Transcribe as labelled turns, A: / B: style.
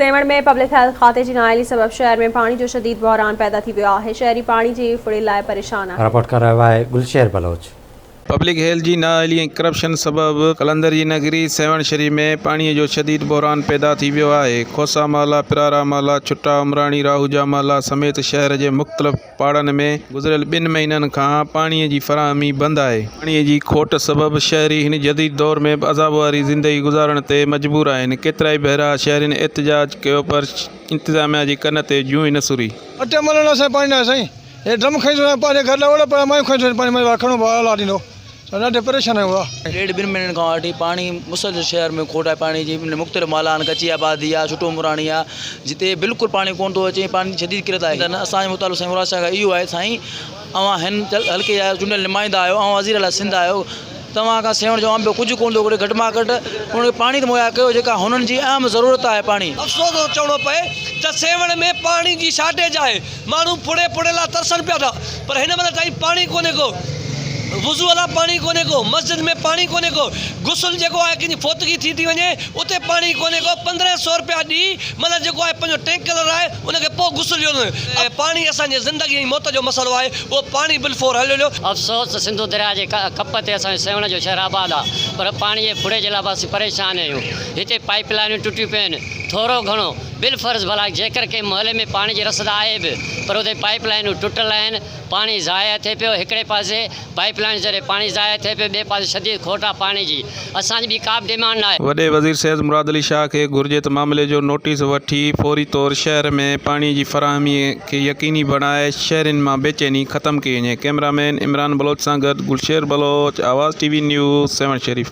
A: Sehwan ۾ public health کاتي جي نااهلي سبب شهر ۾ پاڻي جو شديد بحران پيدا ٿي ويو آهي، شهري پاڻي جي ڦڙي لاء پريشان آهن.
B: رپورٽ ڪري رهيو آهي گلشير بلوچ.
C: پبلڪ هيلٿ جي نااهلي ۽ ڪرپشن سبب قلندر جي نگري سيوهڻ شريف ۾ پاڻي جو شديد بحران پيدا ٿي ويو آهي، کوسا محلا، پرارا محلا، ڇٽا عمراڻي، راهوجا محلا سميت شهر جي مختلف پاڙن ۾ گذريل ٻن مهينن کان پاڻي جي فراهمي بند آهي. پاڻي جي کوٽ سبب شهري هن جديد دور ۾ به عذاب واري زندگي گذارڻ تي مجبور آهن، ڪيترائي ڀيرا شهرين احتجاج ڪيو پر انتظاميا جي ڪن تي جون ئي نه سري.
D: اٽي ملڻ لاء سائين پاڻي ناهي سائين هي ڊرم کڻي ٿو وڃان پنهنجي گهر لاء اوڙي پڙي مايون کڻي ٿو وڃن پاڻي مڙئي وار کڻو ڀاء الله ڏيندو. اسان ڏاڍي پريشان آهيون ڀاء.
E: ڏيڍ ٻن مهينن کان وٺي پاڻي مسلسل شهر ۾ کوٽ آهي پاڻي جي مختلف محلا آهن ڪچي آبادي آهي ڇٽو عمراڻي آهي جتي بلڪل پاڻي ڪونه ٿو اچي پاڻي جي شديد قلت آهي ته اسان جو مطالبو سائين مراد شاهه کان اهو آهي سائين اوهان هن حلقي جا چونڊيل نمائندا آهيو اوهان وزير اعليٰ سنڌ آهيو توهان کان سيوهڻ جو عام ٻيو ڪجهه ڪونه ٿو گهري گهٽ مان گهٽ انهن کي پاڻي ته مهيا ڪيو جيڪا هنن جي اهم ضرورت آهي پاڻي.
F: افسوس سان چوڻو پئي ته سيوهڻ ۾ پاڻي جي شارٽيج آهي ماڻهو ڦڙي ڦڙي لاء ترسن پيا ٿا پر هن مهل تائين پاڻي ڪونهي ڪو، وضوء لاء پاڻي ڪونهي ڪو، مسجد ۾ پاڻي ڪونهي ڪو، غسل جيڪو آهي ڪنهن جي فوتگي ٿي ٿي وڃي اتي پاڻي ڪونهي ڪو، 15 سو رپيا ڏئي معنيٰ جيڪو آهي پنهنجو ٽينڪ لڙائي ان کي پوء غسل ڏيو وڃي. پاڻي اسان جي زندگي ۽ موت جو مسئلو آهي اهو پاڻي بالفور حل ڏيو.
G: افسوس ته سنڌو درياء جي ڪپ تي اسان جو سيوهڻ جو شهر آباد آ پر پاڻي جي ڦڙي جي لاء به اسين پريشان آهيون هتي پائيپ لائنون ٽٽيون پيون آهن ٿورو گهڻو بالفرض ڀلا جيڪر ڪنهن محلي ۾ پاڻي جي رسد آهي به پر اتي پائيپ لائينون ٽٽل آهن، پاڻي ضايع ٿئي پيو، هڪڙي پاسي پائيپ لائين ذريعي پاڻي ضايع ٿئي پيو ٻئي پاسي شديد کوٽ آهي پاڻي جي، اسان جي ٻي ڪا به ڊيمانڊ ناهي.
C: وڏي وزير سيد مراد علي شاهه کي گهرجي ته معاملي جو نوٽيس وٺي فوري طور شهر ۾ پاڻي جي فراهمي کي يقيني بڻائي شهرين مان بيچيني ختم ڪئي وڃي ڪئميرا مين عمران بلوچ سان گڏ Gulsher Baloch Awaz T V news Sehwan Sharif.